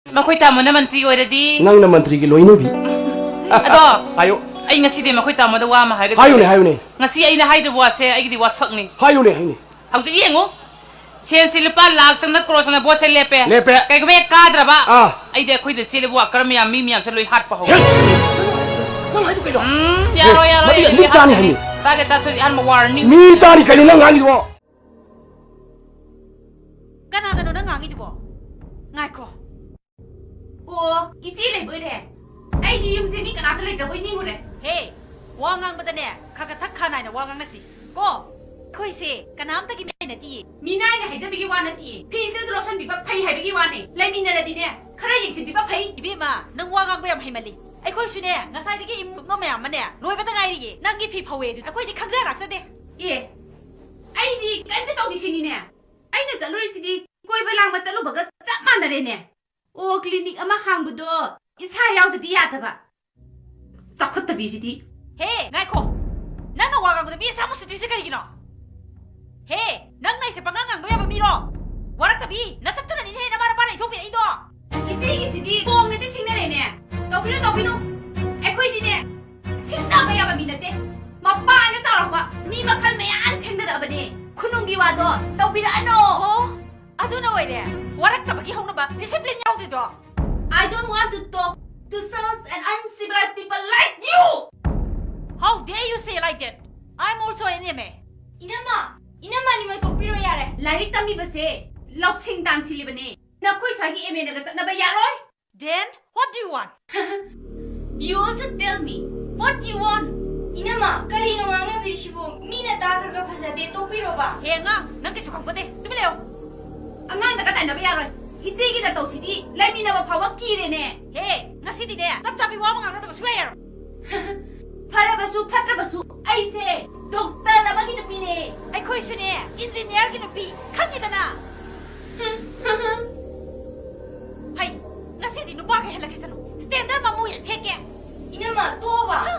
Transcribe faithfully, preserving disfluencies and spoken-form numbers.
ꯃꯈꯣꯏ ꯇꯥꯃꯣꯅ ꯃꯟꯇ꯭ꯔꯤ ꯑꯣꯏꯔꯗꯤ? ꯅꯪꯅ ꯃꯟꯇ꯭ꯔꯤꯒꯤ ꯂꯣꯏꯅꯕꯤ꯫ ꯑꯗꯣ, ꯍꯥꯏꯌꯨ꯫ ꯑꯩ ꯉꯁꯤꯗꯤ ꯃꯈꯣꯏ ꯇꯥꯃꯣꯗ ꯋꯥ ꯑꯃ ꯍꯥꯏꯒꯗꯕ ꯍꯥꯏꯌꯨꯅꯦ, ꯂꯩ꯫ ꯍꯥꯏꯌꯨꯅꯦ꯫ ꯉꯁꯤ ꯑꯩꯅ ꯍꯥꯏꯗꯕ ꯋꯥꯁꯦ ꯑꯩꯒꯤꯗꯤ ꯋꯥꯁꯛꯅꯤ꯫ ꯍꯥꯏꯌꯨꯅꯦ, ꯍꯥꯏꯌꯨꯅꯦ꯫ ꯍꯧꯖꯤꯛ ꯌꯦꯡꯉꯨ, ꯁꯦꯜꯁꯤ ꯂꯨꯄꯥ ꯂꯥꯈ ꯆꯪꯅ ꯀ꯭ꯔꯣꯔ ꯆꯪꯅ ꯚꯣꯠꯁꯦ ꯂꯦꯞꯄꯦ꯫ ꯂꯦꯞꯄꯦ꯫ ꯀꯩꯒꯨꯝꯕ ꯍꯦꯛ ꯀꯥꯗ꯭ꯔꯕ, ꯑꯥ꯫ ꯑꯩꯗꯤ ꯑꯩꯈꯣꯏꯗ ꯆꯦꯜꯂꯤꯕ ꯋꯥꯀꯔ ꯃꯌꯥꯝ, ꯃꯤ ꯃꯌꯥꯝꯁꯦ ꯂꯣꯏ ꯍꯥꯠꯄ ꯍꯧꯒꯦ꯫ ꯍꯦ! ꯅꯪ ꯍꯥꯏꯗꯣ ꯀꯩꯅꯣ? ꯎꯝ, ꯌꯥꯔꯣꯏ, ꯍꯦ, ꯌꯥꯔꯣꯏ, ꯃꯗꯨꯗꯤ ꯑꯩ ꯃꯤ ꯂꯣꯏ ꯇꯥꯅꯤ ꯍꯥꯠꯀꯅꯤ꯫ ꯍꯥꯏꯕꯅꯤ꯫ ꯇꯥꯒꯦ ꯇꯥꯁꯤ, ꯑꯍꯥꯟꯕ ꯋꯥꯔꯅꯤꯡ꯫ ꯃꯤ ꯇꯥꯅꯤ ꯀꯩꯅꯣ ꯅꯪ ꯉꯥꯡꯉꯤꯗꯨꯕꯣ? ꯀꯅꯥꯗꯅꯣ ꯅꯪ ꯉꯥꯡꯉꯤꯗꯨꯕꯣ? ꯉꯥꯏꯈꯣ꯫ ꯑꯣ, ꯏꯆꯦ ꯂꯩꯕꯣꯏꯔꯦ꯫ ꯑꯩꯗꯤ ꯌꯨꯝꯁꯦ ꯃꯤ ꯀꯅꯥꯝꯇ ꯂꯩꯇ꯭ꯔꯕꯣꯏ ꯅꯤꯡꯉꯨꯔꯦ꯫ ꯍꯦ, ꯋꯥ ꯉꯥꯡꯕꯗꯅꯦ, ꯈꯔ ꯈꯔ ꯊꯛ ꯈꯥ ꯅꯥꯏꯅ ꯋꯥ ꯉꯥꯡꯅꯁꯤ ꯀꯣ꯫ ꯑꯩꯈꯣꯏꯁꯦ ꯀꯅꯥꯝꯇꯒꯤ ꯃꯤꯅꯥꯏ ꯅꯠꯇꯤꯌꯦ꯫ ꯃꯤꯅꯥꯏꯅ ꯍꯥꯏꯖꯕꯒꯤ ꯋꯥ ꯅꯠꯇꯤꯌꯦ꯫ ꯐꯤꯁꯤꯗꯁꯨ ꯂꯧꯁꯟꯕꯤꯕ ꯐꯩ ꯍꯥꯏꯕꯒꯤ ꯋꯥꯅꯦ꯫ ꯂꯩꯃꯤꯟꯅꯔꯗꯤꯅꯦ, ꯈꯔ ꯌꯦꯡꯁꯤꯟꯕꯤꯕ ꯐꯩ꯫ ꯏꯕꯦꯝꯃ, ꯅꯪ ꯋꯥ ꯉꯥꯡꯕ ꯌꯥꯝ ꯍꯩꯃꯜꯂꯤ꯫ ꯑꯩꯈꯣꯏꯁꯨꯅꯦ, ꯉꯁꯥꯏꯗꯒꯤ ꯏꯃꯨꯡ ꯃꯌꯥꯝ ꯑꯃꯅꯦ, ꯂꯣꯏꯕꯗ ꯉꯥꯏꯔꯤꯌꯦ꯫ ꯅꯪꯒꯤ ꯐꯤ ꯐꯧꯋꯦ ꯑꯗꯨ ꯑꯩꯈꯣꯏꯗꯤ ꯈꯪꯖ ꯂꯥꯛꯆꯗꯦ꯫ ꯑꯦ, ꯑꯩꯗꯤ ꯀꯔꯤꯝꯇ ꯇꯧꯗꯦ ꯁꯤꯅꯤꯅꯦ꯫ ꯑꯩꯅ ꯆꯠꯂꯨꯔꯤꯁꯤꯗꯤ ꯀꯣꯏꯕ ꯂꯥꯡꯕ ꯆꯠꯂꯨꯕꯒ ꯆꯞ ꯃꯥꯟꯅꯔꯦꯅꯦ꯫ ꯑꯣ, ꯀ꯭ꯂꯤꯅꯤꯛ ꯑꯃ ꯍꯥꯡꯕꯗꯣ ꯏꯁꯥ ꯌꯥꯎꯗꯗꯤ ꯌꯥꯗꯕ꯫ ꯆꯥꯎꯈꯠꯇꯕꯤꯁꯤꯗꯤ꯫ ꯍꯦ, ꯉꯥꯏꯈꯣ꯫ ꯅꯪꯅ ꯋꯥ ꯉꯥꯡꯕꯗ ꯃꯤ ꯑꯁꯥ ꯃꯨꯁꯤꯠꯇ꯭ꯔꯤꯁꯦ ꯀꯔꯤꯒꯤꯅꯣ? ꯍꯦ, ꯅꯪꯅ ꯑꯩꯁꯦ ꯄꯉꯥꯡ ꯉꯥꯡꯕ ꯌꯥꯕ ꯃꯤꯔꯣ? ꯋꯥꯔꯛꯇꯕꯤ, ꯅꯁꯛꯇꯨꯅꯅꯤꯅꯦꯍꯦ ꯅꯃꯥ ꯅꯄꯥꯅ ꯏꯟꯊꯣꯛꯄꯤꯔꯛꯏꯗꯣ꯫ ꯏꯆꯦꯒꯤꯁꯤꯗꯤ ꯀꯣꯡꯅꯗꯤ ꯁꯤꯡꯅꯔꯦꯅꯦ꯫ ꯇꯧꯕꯤꯅꯨ, ꯇꯧꯕꯤꯅꯨ꯫ ꯑꯩꯈꯣꯏꯗꯤꯅꯦ, ꯁꯤꯡꯅꯕ ꯌꯥꯕ ꯃꯤ ꯅꯠꯇꯦ꯫ ꯃꯄꯥꯅ ꯆꯥꯎꯔꯛꯄ ꯃꯤ ꯃꯈꯜ ꯃꯌꯥꯝ ꯊꯦꯡꯅꯔꯛꯑꯕꯅꯦ꯫ ꯈꯨꯅꯨꯡꯒꯤ ꯋꯥꯗꯣ ꯇꯧꯕꯤꯔꯛꯑꯅꯣ꯫ ꯑꯣ, ꯑꯗꯨꯅ ꯑꯣꯏꯔꯦ ꯋꯥꯔꯛꯇꯕꯒꯤ ꯍꯧꯅꯕ, discipline ꯌꯥꯎꯗ꯭ꯔꯤꯗꯣ꯫ I don't want to talk to such an uncivilized people like you! How dare you say like that? I'm also an M A. ꯏꯅꯝꯃ, ꯏꯅꯝꯃ ꯑꯅꯤꯃꯛ ꯇꯣꯛꯄꯤꯔꯣ ꯌꯥꯔꯦ꯫ ꯂꯥꯏꯔꯤꯛ ꯇꯝꯃꯤꯕꯁꯦ ꯂꯧꯁꯤꯡ ꯇꯥꯟꯁꯤꯜꯂꯤꯕꯅꯦ꯫ ꯅꯈꯣꯏ ꯁ꯭ꯋꯥꯏꯒꯤ M A ꯅꯒ ꯆꯠꯅꯕ ꯌꯥꯔꯣꯏ꯫ Then what do you want? You also tell me what you want. ꯏꯅꯝꯃ, ꯀꯔꯤꯅꯣ ꯉꯥꯡꯅꯕꯤꯔꯤꯁꯤꯕꯣ? ꯃꯤꯅ ꯇꯥꯈ꯭ꯔꯒ ꯐꯖꯗꯦ, ꯇꯣꯛꯄꯤꯔꯣꯕ꯫ ꯍꯦ ꯑꯉꯥꯡ, ꯅꯪ ꯀꯩꯁꯨ ꯈꯪꯄꯣꯠꯇꯦ꯫ ꯇꯨꯃꯤꯟ ꯂꯩꯌꯣ꯫ ꯑꯉꯥꯡꯗꯒ ꯇꯥꯏꯅꯕ ꯌꯥꯔꯣꯏ꯫ ꯏꯆꯦꯒꯤ ꯅꯇꯧꯁꯤꯗꯤ ꯂꯩꯃꯤꯟꯅꯕ ꯐꯥꯎꯕ ꯀꯤꯔꯦꯅꯦ꯫ ꯍꯦ, ꯉꯁꯤꯗꯤꯅꯦ, ꯆꯞ ꯆꯥꯕꯤ ꯋꯥ ꯑꯃ ꯉꯥꯡꯅꯗꯕ ꯁꯨꯡꯌꯥ ꯌꯥꯔꯣꯏ꯫ ꯐꯔꯕꯁꯨ ꯐꯠꯇ꯭ꯔꯕꯁꯨ ꯑꯩꯁꯦ ꯗꯣꯛꯇꯔ ꯑꯃꯒꯤ ꯅꯨꯄꯤꯅꯦ꯫ ꯑꯩꯈꯣꯏꯁꯨꯅꯦ, ꯏꯟꯖꯤꯅꯤꯌꯥꯔꯒꯤ ꯅꯨꯄꯤ, ꯈꯪꯉꯤꯗꯅ? ꯍꯩ, ꯉꯁꯤꯗꯤ ꯅꯨꯄꯥꯈꯩ ꯍꯜꯂꯛꯈꯤꯁꯅꯨ꯫ ꯁ꯭ꯇꯦꯟꯗꯔ ꯃꯃꯨ ꯍꯦꯛ ꯊꯦꯛꯀꯦ꯫ ꯏꯅꯝꯃ, ꯇꯣꯛꯑꯣꯕ꯫ ꯍ!